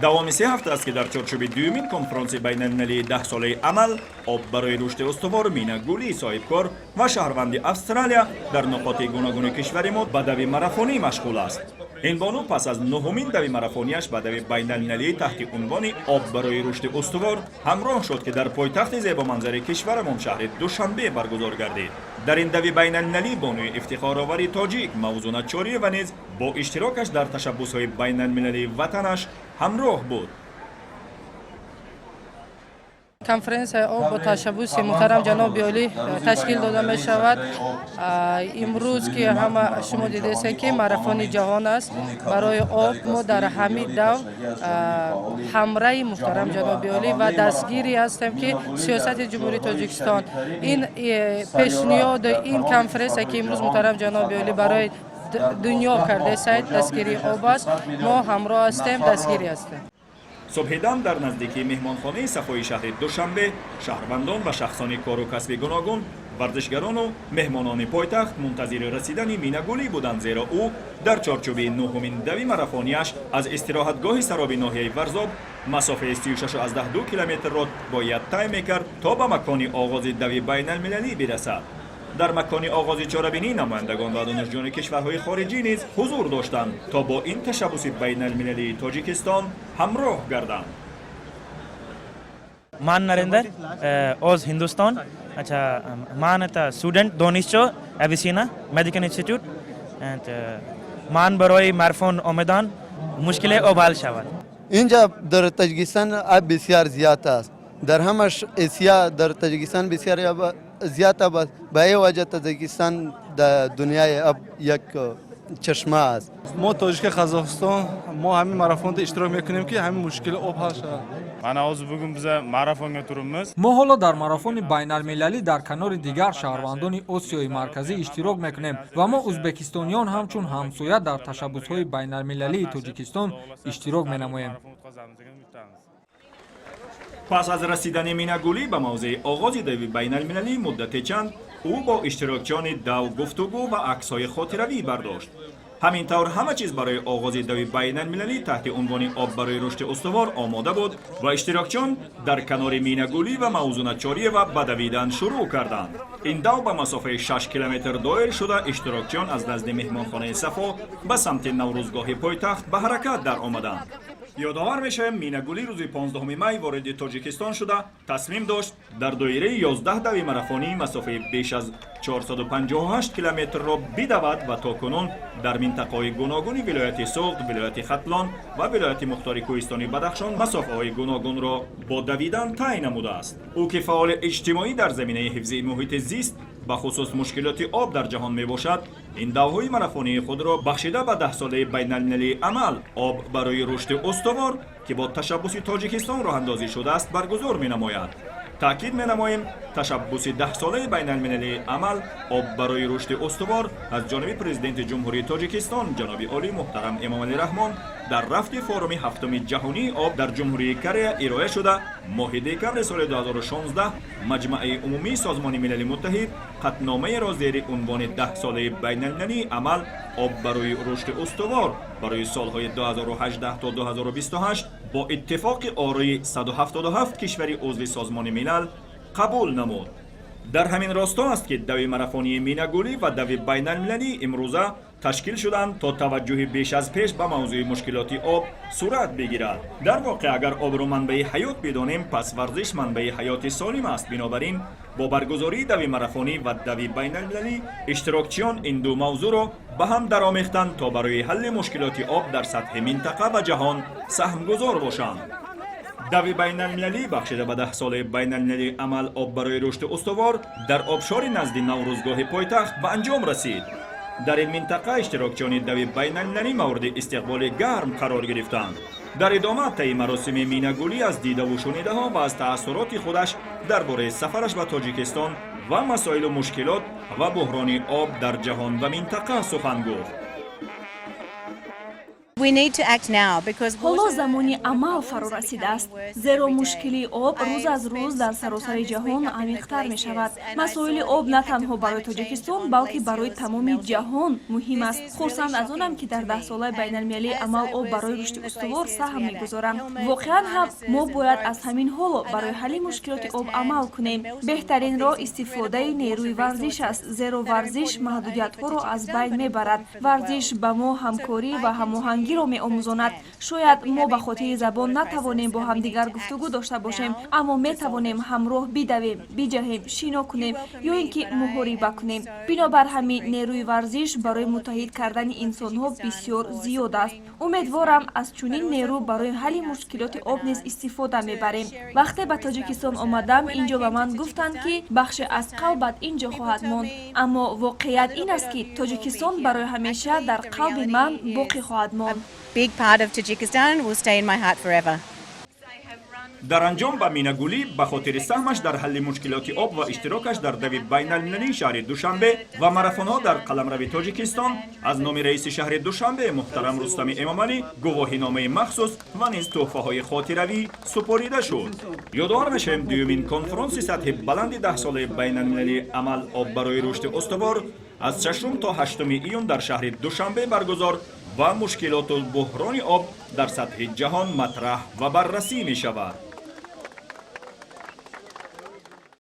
Давоми 3 ҳафта аст, ки дар чорчӯби дуюмин конфронси байналмилалии 10-солаи амал «Об барои рушди устувор» Мина Гулӣ, соҳибкор ва шаҳрванди Австралия, дар нуқоти гуногуни кишвари мо ба дави марафонӣ машғул аст. Ин бону пас аз нуҳумин дави марафонияш ба дави байналмилалии таҳти унвони «Об барои рушди устувор» ҳамроҳ шуд, ки дар пойтахти зебоманзари кишварамон, шаҳри Душанбе, баргузор гардид. Дар ин дави байналмилалӣ бонуи ифтихоровари тоҷик Мавзуна Чориева низ бо иштирокаш дар ташаббусҳои байналмилалии ватанаш ҳамроҳ буд. Конференсияи об бо ташаббуси муҳтарам ҷаноби олӣ ташкил дода мешавад. Имрӯз, ки ҳама шумо дидесед, ки марафони ҷаҳон аст барои об, мо дар ҳамин дав ҳамраҳи муҳтарам ҷаноби олӣ ва дастгирӣ ҳастем, ки сиёсати Ҷумҳурии Тоҷикистон, ин пешниҳоду ин конференсия, ки имрӯз муҳтарам ҷаноби олӣ барои дунё кардесайд, дастгирии об аст. Мо ҳамроҳ ҳастем, дастгирӣ ҳастем. Субҳидам дар наздикии меҳмонхонаи Сафои шаҳри Душанбе шаҳрвандон ва шахсони кору касби гуногун, варзишгарону меҳмонони пойтахт мунтазири расидани Минагулӣ буданд, зеро ӯ дар чорчӯби нуҳумин дави марафонияш аз истироҳатгоҳи Сароби ноҳияи Варзоб масофаи 36,2 километрро бояд тай мекард, то ба макони оғози дави байналмилалӣ бирасад. Дар макони оғози чорабинӣ намояндагон ва донишҷӯёни кишварҳои хориҷӣ низ ҳузур доштанд, то бо ин ташаббуси байналмилалии Тоҷикистон ҳамроҳ гарданд. Ман Нарендер аз Ҳиндустон. Ача, ман это студент, донишҷӯ Ависена Medical Institute, and ман барои марафон омадан, мушкили об ҳал шавад. Инҷа дар Таҷикистон об бисёр зиёд аст. Дар ҳамаш Осиё дар Таҷикистон бисёр зиёд об аст. Ба ин ваҷҳ Таҷикистон дар дунёи об як чашма аст. Мо тоҷики Қазоқистон, мо ҳамин марафонда иштирок мекунем, ки ҳамин мушкили об ҳал шавад. Mana hozir bugun biza marafonga turibmiz. Мо ҳоло дар марафони байналмилалӣ дар канори дигар шаҳрвандони Осиёи Марказӣ иштирок мекунем ва мо, ӯзбекистониён, ҳамчун ҳамсоя дар ташаббусҳои байналмилалии Тоҷикистон иштирок менамоем. Пас аз расидани Минагулӣ ба мавзеи оғози дави байналмилалӣ, муддате чанд ӯ бо иштирокчиёни дав гуфтугӯ ва аксҳои хотиравӣ бардошт. Ҳамин тавр, ҳама чиз барои оғози дави байналмилалӣ таҳти унвони «Об барои рушди устувор» омода буд ва иштирокчиён дар канори Минагулӣ ва Мавзуна Чориева ба давидан шурӯъ карданд. Ин дав ба масофаи 6 километр доир шуда, иштирокчиён аз назди меҳмонхонаи Сафо ба самти Наврӯзгоҳи пойтахт ба ҳаракат дар омаданд. Ёдовар мешавем, Минагулӣ рӯзи 15 май вориди Тоҷикистон шуда, тасмим дошт дар доираи 11 дави марафонӣ масофаи беш аз 458 километрро бидавад ва то кунун дар минтақаҳои гуногуни вилояти Суғд, вилояти Хатлон ва вилояти мухтори кӯҳистони Бадахшон масофаҳои гуногунро бо давидан тай намудааст. Ӯ, ки фаъоли иҷтимоӣ дар заминаи ҳифзи муҳити зист, ба хусус мушкилоти об дар ҷаҳон мебошад, ин давҳои марафонии худро бахшида ба 10-солаи байналмилалии амал «Об барои рушди устувор», ки бо ташаббуси Тоҷикистон роҳандозӣ шудааст, баргузор менамояд. Таъкид менамоем, ташаббуси 10-солаи байналмилалии амал «Об барои рушди устувор» аз ҷониби Президенти Ҷумҳурии Тоҷикистон ҷаноби олӣ муҳтарам Эмомалӣ Раҳмон дар рафти форуми ҳафтуми ҷаҳонии об дар Ҷумҳурии Корея ироа шуда, моҳи декабри соли 2016 Маҷмаи умумии Созмони Милали Муттаҳид қатъномаеро зери унвони 10-солаи байналмилалии амал «Об барои рушди устувор» барои солҳои 2018 то 2028 бо иттифоқи орои 177 кишвари узви Созмони Милал қабул намуд. Дар ҳамин росто аст, ки дави марафонии Минагулӣ ва дави байналмилалӣ имрӯза ташкил шуданд, то таваҷҷӯҳи беш аз пеш ба мавзӯи мушкилоти об сурат бигирад. Дар воқеъ, агар обро манбаи ҳаёт бидонем, пас варзиш манбаи ҳаёти солим аст. Бинобар ин, бо баргузории дави марафонӣ ва дави байналмилалӣ иштирокчиён ин ду мавзӯъро ба ҳам даромехтанд, то барои ҳалли мушкилоти об дар сатҳи минтақа ва ҷаҳон саҳмгузор бошанд. Дави байналмилалӣ, бахшида ба 10-солаи байналмилалии амал «Об барои рушди устувор», дар обшори назди Наврӯзгоҳи пойтахт ба анҷом расид. Дар ин минтақа иштирокчиёни дави байналмилалӣ мавриди истиқболи гарм қарор гирифтанд. Дар идома таи маросими Минагулӣ аз дидаву шунидаҳо ва аз таассуроти худаш дар бораи сафараш ба Тоҷикистон ва масоилу мушкилот ва буҳрони об дар ҷаҳон ва минтақа сухан гуфт. Ҳоло замони амал фаро расидааст, зеро мушкилии об рӯз аз рӯз дар саросари ҷаҳон амиқтар мешавад. Масоили об на танҳо барои Тоҷикистон, балки барои тамоми ҷаҳон муҳим аст. Хурсанд аз онам, ки дар Даҳсолаи байналмилалии амал «Об барои рушди устувор» саҳм мегузорам. Воқеан ҳам мо бояд аз ҳамин ҳоло барои ҳалли мушкилоти об амал кунем. Беҳтарин роҳ истифодаи нерӯи варзиш аст, зеро варзиш маҳдудиятҳоро аз байн мебарад. Варзиш ба мо ҳамкорӣ ва ҳамоҳангиро меомӯзонад. Шояд мо ба хотири забон натавонем бо ҳамдигар гуфтугӯ дошта бошем, аммо метавонем ҳамроҳ бидавем, биҷаҳем, шино кунем ё ин ки муҳориба кунем. Бинобар ҳамин нерӯи варзиш барои муттаҳид кардани инсонҳо бисёр зиёд аст. Умедворам, аз чунин нерӯ барои ҳалли мушкилоти об низ истифода мебарем. Вақте ба Тоҷикистон омадам, ин ҷо ба ман гуфтанд, ки бахше аз қалбат ин ҷо хоҳад монд, аммо воқеият ин аст, ки Тоҷикистон барои ҳамеша дар қалби ман боқӣ хоҳад монд. Big part of Tajikistan will stay in my heart forever. Дар анҷом ба Минагулӣ ба хотири саҳмаш дар ҳалли мушкилоти об ва иштирокаш дар дави байналмилалии шаҳри Душанбе ва марафонҳо дар қаламрави Тоҷикистон аз номи раиси шаҳри Душанбе муҳтарам Рустами Эмомалӣ гувоҳиномаи махсус ва низ тӯҳфаҳои хотиравӣ супорида шуд. Ёдовар мешавем, дуюмин конфронси сатҳи баланди Даҳсолаи байналмилалии амал «Об барои рушди устувор» аз 6 то 8 июн дар шаҳри Душанбе баргузор ва мушкилоту буҳрони об дар сатҳи ҷаҳон матраҳ ва баррасӣ мешавад.